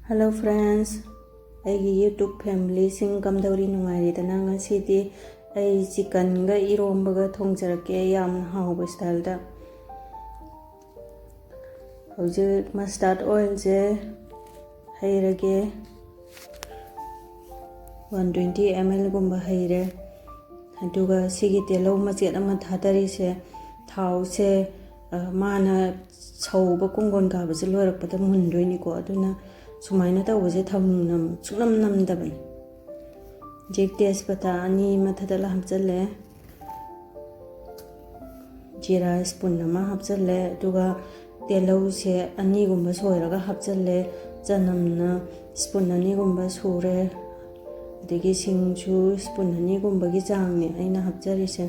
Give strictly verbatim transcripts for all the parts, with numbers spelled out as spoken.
Hello friends, ꯑꯩꯒꯤ YouTube familyꯁꯤꯡ ꯀꯝꯗꯧꯔꯤ? ꯅꯨꯡꯉꯥꯏꯔꯤꯗꯅ? ꯉꯁꯤꯗꯤ ꯑꯩ chickenꯒ ꯏꯔꯣꯝꯕꯒ ꯊꯣꯡꯖꯔꯛꯀꯦ, ꯌꯥꯝꯅ ꯍꯥꯎꯕ styleꯗ꯫ ꯍꯧꯖꯤꯛ mustard oilꯁꯦ ꯍꯩꯔꯒꯦ꯫ One twenty mlꯒꯨꯝꯕ ꯍꯩꯔꯦ꯫ ꯑꯗꯨꯒ ꯁꯤꯒꯤ ꯇꯤꯜꯍꯧ ꯃꯆꯦꯠ ꯑꯃ ꯊꯥꯗꯔꯤꯁꯦ, ꯊꯥꯎꯁꯦ, ꯑ, ꯃꯥꯅ ꯁꯧꯕ, ꯀꯣꯡꯒꯣꯟ ꯀꯥꯕꯁꯦ ꯂꯣꯏꯔꯛꯄꯗ ꯃꯨꯟꯗꯣꯏꯅꯤꯀꯣ꯫ ꯑꯗꯨꯅ ꯁꯨꯃꯥꯏꯅ ꯇꯧꯕꯁꯦ ꯊꯥꯎ ꯅꯝ-, ꯁꯨꯡꯅꯝ ꯅꯝꯗꯕꯅꯤ꯫ ꯍꯧꯖꯤꯛ ꯇꯦꯖꯄꯇꯥ ꯑꯅꯤ ꯃꯊꯛꯇ ꯍꯥꯞꯆꯜꯂꯦ꯫ ꯖꯤꯔꯥ spoon ꯑꯃ ꯍꯥꯞꯆꯜꯂꯦ, ꯑꯗꯨꯒ ꯇꯤꯜꯍꯧꯁꯦ ꯑꯅꯤꯒꯨꯝꯕ ꯁꯣꯏꯔꯒ ꯍꯥꯞꯆꯜꯂꯦ, ꯆꯅꯝꯅ spoon ꯑꯅꯤꯒꯨꯝꯕ ꯁꯨꯔꯦ, ꯑꯗꯒꯤ ꯁꯤꯡꯁꯨ spoon ꯑꯅꯤꯒꯨꯝꯕꯒꯤ ꯆꯥꯡꯅꯦ ꯑꯩꯅ ꯍꯥꯞꯆꯔꯤꯁꯦ꯫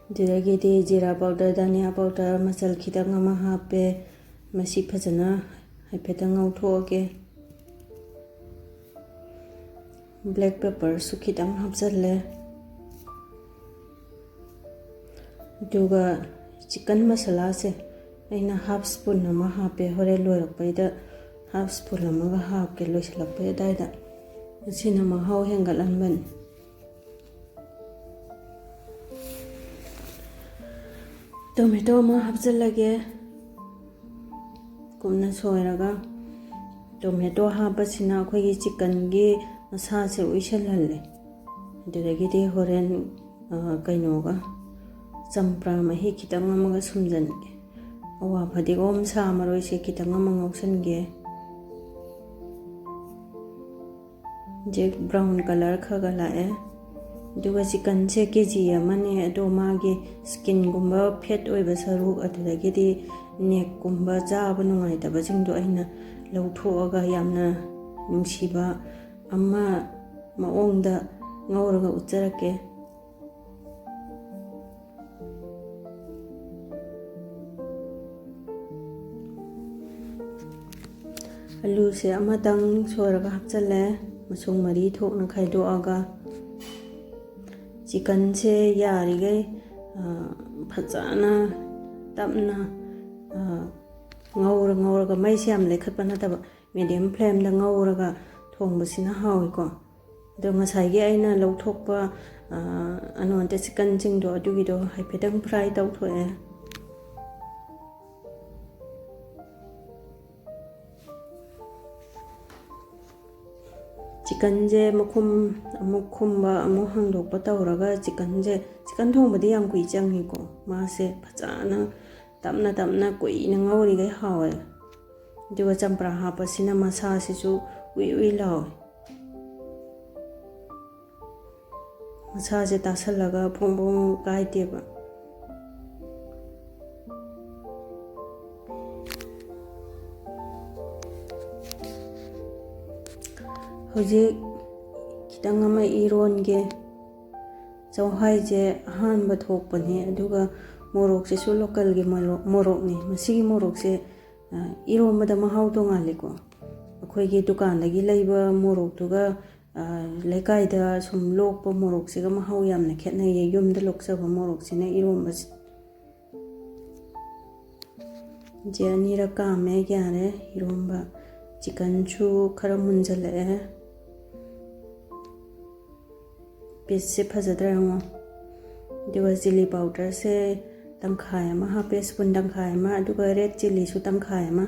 ꯑꯗꯨꯗꯒꯤꯗꯤ ꯖꯤꯔꯥ powder, ꯙꯅꯤꯌꯥ powder, ꯃꯆꯜ ꯈꯤꯇꯪ ꯑꯃ ꯍꯥꯞꯄꯦ꯫ ꯃꯁꯤ ꯐꯖꯅ ꯍꯥꯏꯐꯦꯠꯇꯪ ꯉꯧꯊꯣꯛꯑꯒꯦ꯫ Black pepperꯁꯨ ꯈꯤꯇꯪ ꯍꯥꯞꯆꯜꯂꯦ꯫ ꯑꯗꯨꯒ chicken masalaꯁꯦ ꯑꯩꯅ half spoon ꯑꯃ ꯍꯥꯞꯄꯦ, ꯍꯣꯔꯦꯟ ꯂꯣꯏꯔꯛꯄꯩꯗ half spoon ꯑꯃꯒ ꯍꯥꯞꯀꯦ, ꯂꯣꯏꯁꯤꯜꯂꯛꯄꯩ ꯑꯗꯥꯏꯗ꯫ ꯃꯁꯤꯅ ꯃꯍꯥꯎ ꯍꯦꯟꯒꯠꯍꯟꯕꯅꯤ꯫ Tomato ꯑꯃ ꯍꯥꯞꯆꯤꯜꯂꯒꯦ, ꯀꯨꯞꯅ ꯁꯣꯏꯔꯒ꯫ Tomato ꯍꯥꯞꯄꯁꯤꯅ ꯑꯩꯈꯣꯏꯒꯤ chickenꯒꯤ ꯃꯁꯥꯁꯦ ꯎꯏꯁꯜꯍꯜꯂꯦ꯫ ꯑꯗꯨꯗꯒꯤꯗꯤ ꯍꯣꯔꯦꯟ, ꯑ, ꯀꯩꯅꯣꯒ, ꯆꯝꯄ꯭ꯔꯥ ꯃꯍꯤ ꯈꯤꯇꯪ ꯑꯃꯒ ꯁꯨꯝꯖꯟꯒꯦ꯫ ꯑꯋꯥ ꯐꯗꯤꯒꯣꯝ, ꯁꯥ ꯃꯔꯣꯏꯁꯦ ꯈꯤꯇꯪ ꯑꯃ ꯉꯧꯁꯟꯒꯦ꯫ ꯍꯧꯖꯤꯛ brown colour ꯈꯔ ꯈꯔ ꯂꯥꯛꯑꯦ꯫ ꯑꯗꯨꯒ chickenꯁꯦ KG ꯑꯃꯅꯦ, ꯑꯗꯣ ꯃꯥꯒꯤ skinꯒꯨꯝꯕ fat ꯑꯣꯏꯕ ꯁꯔꯨꯛ, ꯑꯗꯨꯗꯒꯤꯗꯤ neckꯀꯨꯝꯕ ꯆꯥꯕ ꯅꯨꯡꯉꯥꯏꯇꯕꯁꯤꯡꯗꯣ ꯑꯩꯅ ꯂꯧꯊꯣꯛꯑꯒ ꯌꯥꯝꯅ ꯅꯨꯡꯁꯤꯕ ꯑꯃ ꯃꯑꯣꯡꯗ ꯉꯧꯔꯒ ꯎꯠꯆꯔꯛꯀꯦ꯫ ꯑꯂꯨꯁꯦ ꯑꯃꯇꯪ ꯁꯣꯏꯔꯒ ꯍꯥꯞꯆꯜꯂꯦ, ꯃꯁꯨꯡ ꯃꯔꯤ ꯊꯣꯛꯅ ꯈꯥꯏꯗꯣꯛꯑꯒ꯫ Chickenꯁꯦ ꯌꯥꯔꯤꯈꯩ ꯑ, ꯐꯖꯅ ꯇꯞꯅ, ꯑ, ꯉꯧꯔ ꯉꯧꯔꯒ, ꯃꯩꯁꯦ ꯌꯥꯝ ꯂꯩꯈꯠꯄ ꯅꯠꯇꯕ, medium flameꯗ ꯉꯧꯔꯒ ꯊꯣꯡꯕꯁꯤꯅ ꯍꯥꯎꯏꯀꯣ꯫ ꯑꯗꯣ ꯉꯁꯥꯏꯒꯤ ꯑꯩꯅ ꯂꯧꯊꯣꯛꯄ, ꯑ, unwanted chickenꯁꯤꯡꯗꯣ, ꯑꯗꯨꯒꯤꯗꯣ ꯍꯥꯏꯐꯦꯠꯇꯪ fry ꯇꯧꯊꯣꯛꯑꯦ꯫ Chickenꯁꯦ ꯃꯈꯨꯝ ꯑꯃꯨꯛ ꯈꯨꯝꯕ, ꯑꯃꯨꯛ ꯍꯥꯡꯗꯣꯛꯄ ꯇꯧꯔꯒ chickenꯁꯦ, chicken ꯊꯣꯡꯕꯗꯤ ꯌꯥꯝ ꯀꯨꯏ ꯆꯪꯉꯤꯀꯣ꯫ ꯃꯥꯁꯦ ꯐꯖꯅ ꯇꯞꯅ ꯇꯞꯅ ꯀꯨꯏꯅ ꯉꯧꯔꯤꯈꯩ ꯍꯥꯎꯋꯦ꯫ ꯑꯗꯨꯒ ꯆꯝꯄ꯭ꯔꯥ ꯍꯥꯞꯄꯁꯤꯅ ꯃꯁꯥꯁꯤꯁꯨ ꯎꯏ ꯎꯏ ꯂꯥꯎꯋꯦ꯫ ꯃꯁꯥꯁꯦ ꯇꯥꯁꯜꯂꯒ ꯐꯣꯡ ꯐꯣꯡ ꯀꯥꯏꯗꯦꯕ꯫ ꯍꯧꯖꯤꯛ ꯈꯤꯇꯪ ꯑꯃ ꯏꯔꯣꯟꯒꯦ꯫ ꯆꯧꯍꯥꯏꯁꯦ ꯑꯍꯥꯟꯕ ꯊꯣꯛꯄꯅꯦ, ꯑꯗꯨꯒ ꯃꯣꯔꯣꯛꯁꯤꯁꯨ localꯒꯤ ꯃꯣꯔꯣꯛ-, ꯃꯣꯔꯣꯛꯅꯦ꯫ ꯃꯁꯤꯒꯤ ꯃꯣꯔꯣꯛꯁꯦ, ꯑ, ꯏꯔꯣꯟꯕꯗ ꯃꯍꯥꯎ ꯇꯣꯡꯉꯥꯜꯂꯤꯀꯣ꯫ ꯑꯩꯈꯣꯏꯒꯤ ꯗꯨꯀꯥꯟꯗꯒꯤ ꯂꯩꯕ ꯃꯣꯔꯣꯛꯇꯨꯒ, ꯑ, ꯂꯩꯀꯥꯏꯗ ꯁꯨꯝ ꯂꯣꯛꯄ ꯃꯣꯔꯣꯛꯁꯤꯒ ꯃꯍꯥꯎ ꯌꯥꯝꯅ ꯈꯦꯠꯅꯩꯌꯦ, ꯌꯨꯝꯗ ꯂꯣꯛꯆꯕ ꯃꯣꯔꯣꯛꯁꯤꯅ ꯏꯔꯣꯟꯕꯁꯦ꯫ ꯁꯦ ꯑꯅꯤꯔꯛ ꯀꯥꯝꯃꯦ, ꯌꯥꯔꯦ꯫ ꯏꯔꯣꯟꯕ chickenꯁꯨ ꯈꯔ ꯃꯨꯟꯖꯜꯂꯛꯑꯦ꯫ Pieceꯁꯦ ꯐꯖꯗ꯭ꯔꯥ ꯌꯦꯡꯉꯣ꯫ ꯑꯗꯨꯒ chilli powderꯁꯦ ꯇꯪꯈꯥꯏ ꯑꯃ ꯍꯥꯞꯄꯦ, spoon ꯇꯪꯈꯥꯏ ꯑꯃ, ꯑꯗꯨꯒ red chilliꯁꯨ ꯇꯪꯈꯥꯏ ꯑꯃ꯫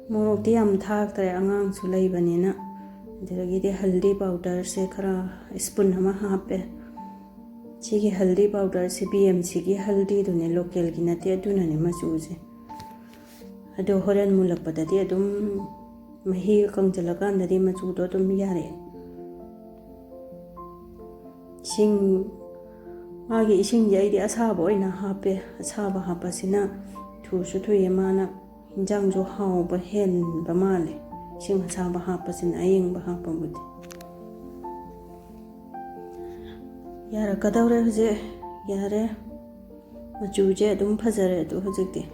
ꯃꯣꯔꯣꯛꯇꯤ ꯌꯥꯝ ꯊꯥꯛꯇ꯭ꯔꯦ, ꯑꯉꯥꯡꯁꯨ ꯂꯩꯕꯅꯤꯅ꯫ ꯑꯗꯨꯗꯒꯤꯗꯤ ꯍꯜꯗꯤ powderꯁꯦ ꯈꯔ spoon ꯑꯃ ꯍꯥꯞꯄꯦ꯫ ꯁꯤꯒꯤ ꯍꯜꯗꯤ powderꯁꯦ BMCꯒꯤ ꯍꯜꯗꯤꯗꯨꯅꯦ, localꯒꯤ ꯅꯠꯇꯦ, ꯑꯗꯨꯅꯅꯦ ꯃꯆꯨꯁꯦ꯫ ꯑꯗꯣ ꯍꯣꯔꯦꯟ ꯃꯨꯜꯂꯛꯄꯗꯗꯤ ꯑꯗꯨꯝ, ꯃꯍꯤꯒ ꯀꯪꯁꯤꯜꯂꯀꯥꯟꯗꯗꯤ ꯃꯆꯨꯗꯣ ꯑꯗꯨꯝ ꯌꯥꯔꯛꯑꯦ꯫ ꯏꯁꯤꯡ, ꯃꯥꯒꯤ ꯏꯁꯤꯡꯁꯦ ꯑꯩꯗꯤ ꯑꯁꯥꯕ ꯑꯣꯏꯅ ꯍꯥꯞꯄꯦ꯫ ꯑꯁꯥꯕ ꯍꯥꯞꯄꯁꯤꯅ ꯊꯨꯁꯨ ꯊꯨꯏꯌꯦ, ꯃꯥꯅ ꯏꯟꯖꯥꯡꯁꯨ ꯍꯥꯎꯕ ꯍꯦꯟꯕ ꯃꯥꯜꯂꯦ, ꯏꯁꯤꯡ ꯑꯁꯥꯕ ꯍꯥꯞꯄꯁꯤꯅ, ꯑꯌꯤꯡꯕ ꯍꯥꯞꯄꯕꯨꯗꯤ꯫ ꯌꯥꯔꯛꯀꯗꯧꯔꯦ ꯍꯧꯖꯤꯛ, ꯌꯥꯔꯦ꯫ ꯃꯆꯨꯁꯦ ꯑꯗꯨꯝ ꯐꯖꯔꯦ꯫ ꯑꯗꯣ ꯍꯧꯖꯤꯛꯇꯤ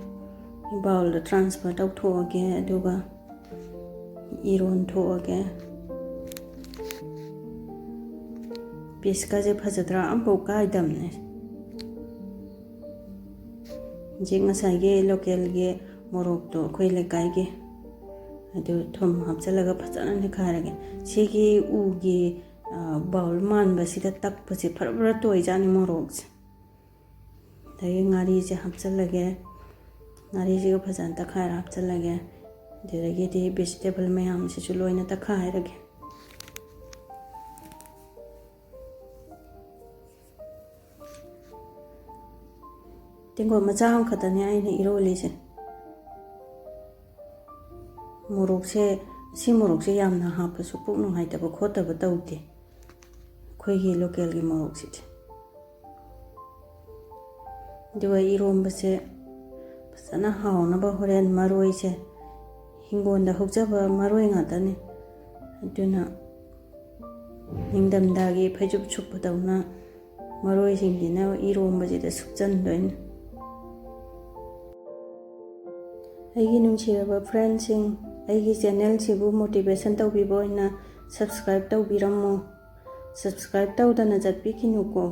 bowlꯗ transfer ꯇꯧꯊꯣꯛꯑꯒꯦ, ꯑꯗꯨꯒ ꯏꯔꯣꯟ ꯊꯣꯛꯑꯒꯦ꯫ Pieceꯀꯁꯦ ꯐꯖꯗ꯭ꯔꯥ? ꯑꯝꯐꯥꯎ ꯀꯥꯏꯗꯕꯅꯦ꯫ ꯍꯧꯖꯤꯛ ꯉꯁꯥꯏꯒꯤ ꯂꯣꯀꯦꯜꯒꯤ ꯃꯣꯔꯣꯛꯇꯣ, ꯑꯩꯈꯣꯏ ꯂꯩꯀꯥꯏꯒꯤ, ꯑꯗꯨ ꯊꯨꯝ ꯍꯥꯞꯆꯤꯜꯂꯒ ꯐꯖꯅ ꯅꯩꯈꯥꯏꯔꯒꯦ꯫ ꯁꯤꯒꯤ ꯎꯒꯤ, ꯑ, ꯕꯥꯎꯜ ꯃꯥꯟꯕꯁꯤꯗ ꯇꯛꯄꯁꯦ ꯐꯔ ꯐꯔ ꯇꯣꯏꯖꯥꯠꯅꯤ ꯃꯣꯔꯣꯛꯁꯦ꯫ ꯑꯗꯒꯤ ꯉꯥꯔꯤꯁꯦ ꯍꯥꯞꯆꯤꯜꯂꯒꯦ꯫ ꯉꯥꯔꯤꯁꯤꯒ ꯐꯖꯅ ꯇꯛꯈꯥꯏꯔ ꯍꯥꯞꯆꯤꯜꯂꯒꯦ꯫ ꯑꯗꯨꯗꯒꯤꯗꯤ ꯚꯦꯖꯤꯇꯦꯕꯜ ꯃꯌꯥꯝꯁꯤꯁꯨ ꯂꯣꯏꯅ ꯇꯛꯈꯥꯏꯔꯒꯦ꯫ ꯇꯦꯡꯀꯣꯠ ꯃꯆꯥ ꯑꯃꯈꯛꯇꯅꯦ ꯑꯩꯅ ꯏꯔꯣꯜꯂꯤꯁꯦ꯫ ꯃꯣꯔꯣꯛꯁꯦ, ꯁꯤ ꯃꯣꯔꯣꯛꯁꯦ ꯌꯥꯝꯅ ꯍꯥꯞꯄꯁꯨ ꯄꯨꯛ ꯅꯨꯡꯉꯥꯏꯇꯕ ꯈꯣꯠꯇꯕ ꯇꯧꯗꯦ ꯑꯩꯈꯣꯏꯒꯤ ꯂꯣꯀꯦꯜꯒꯤ ꯃꯣꯔꯣꯛꯁꯤꯗꯤ꯫ ꯑꯗꯨꯒ ꯏꯔꯣꯝꯕꯁꯦ ꯐꯖꯅ ꯍꯥꯎꯅꯕ ꯍꯣꯔꯦꯟ ꯃꯔꯣꯏꯁꯦ, ꯍꯤꯡꯒꯣꯜꯗ ꯍꯧꯖꯕ ꯃꯔꯣꯏ ꯉꯥꯛꯇꯅꯤ꯫ ꯑꯗꯨꯅ ꯅꯤꯡꯊꯝꯊꯥꯒꯤ ꯐꯩꯖꯨꯞ ꯁꯨꯞꯄꯗꯧꯅ ꯃꯔꯣꯏꯁꯤꯡꯁꯤꯅ ꯏꯔꯣꯝꯕꯁꯤꯗ ꯁꯨꯞꯆꯟꯗꯣꯏꯅꯤ꯫ ꯑꯩꯒꯤ ꯅꯨꯡꯁꯤꯔꯕ ꯐ꯭ꯔꯦꯟꯁꯤꯡ, ꯑꯩꯒꯤ ꯆꯦꯅꯦꯜꯁꯤꯕꯨ ꯃꯣꯇꯤꯚꯦꯁꯟ ꯇꯧꯕꯤꯕ ꯑꯣꯏꯅ ꯁꯕꯁꯀ꯭ꯔꯥꯏꯕ ꯇꯧꯕꯤꯔꯝꯃꯣ꯫ ꯁꯕꯁꯀ꯭ꯔꯥꯏꯕ ꯇꯧꯗꯅ ꯆꯠꯄꯤꯈꯤꯅꯨꯀꯣ꯫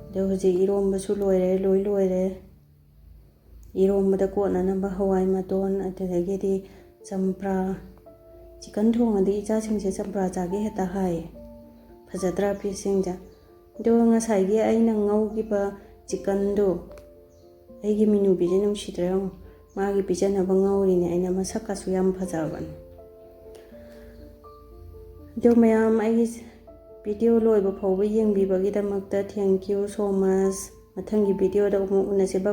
ꯑꯗꯣ ꯍꯧꯖꯤꯛ ꯏꯔꯣꯝꯕꯁꯨ ꯂꯣꯏꯔꯦ, ꯂꯣꯏ ꯂꯣꯏꯔꯦ꯫ ꯏꯔꯣꯝꯕꯗ ꯀꯣꯠꯅꯅꯕ ꯍꯋꯥꯏ ꯃꯇꯣꯟ, ꯑꯗꯨꯗꯒꯤꯗꯤ ꯆꯝꯄ꯭ꯔꯥ꯫ ꯆꯤꯛꯀꯟ ꯊꯣꯡꯉꯗꯤ ꯏꯆꯥꯁꯤꯡꯁꯦ ꯆꯝꯄ꯭ꯔꯥ ꯆꯥꯒꯦ ꯍꯦꯛꯇ ꯍꯥꯏꯌꯦ꯫ ꯐꯖꯗ꯭ꯔꯥ ꯄꯤꯁꯁꯤꯡꯁꯦ? ꯑꯗꯨꯒ ꯉꯁꯥꯏꯒꯤ ꯑꯩꯅ ꯉꯧꯈꯤꯕ ꯆꯤꯛꯀꯟꯗꯣ, ꯑꯩꯒꯤ ꯃꯤꯅꯨꯕꯤꯁꯦ ꯅꯨꯡꯁꯤꯗ꯭ꯔꯥ ꯌꯦꯡꯉꯣ꯫ ꯃꯥꯒꯤ ꯄꯤꯖꯅꯕ ꯉꯧꯔꯤꯅꯦ ꯑꯩꯅ, ꯃꯁꯛꯀꯁꯨ ꯌꯥꯝ ꯐꯖꯕꯅꯦ꯫ ꯑꯗꯣ ꯃꯌꯥꯝ, ꯑꯩꯒꯤ ꯚꯤꯗꯤꯑꯣ ꯂꯣꯏꯕ ꯐꯥꯎꯕ ꯌꯦꯡꯕꯤꯕꯒꯤꯗꯃꯛꯇ thank you so much꯫ ꯃꯊꯪꯒꯤ ꯚꯤꯗꯤꯑꯣꯗ ꯑꯃꯨꯛ ꯎꯅꯁꯦ꯫ Bye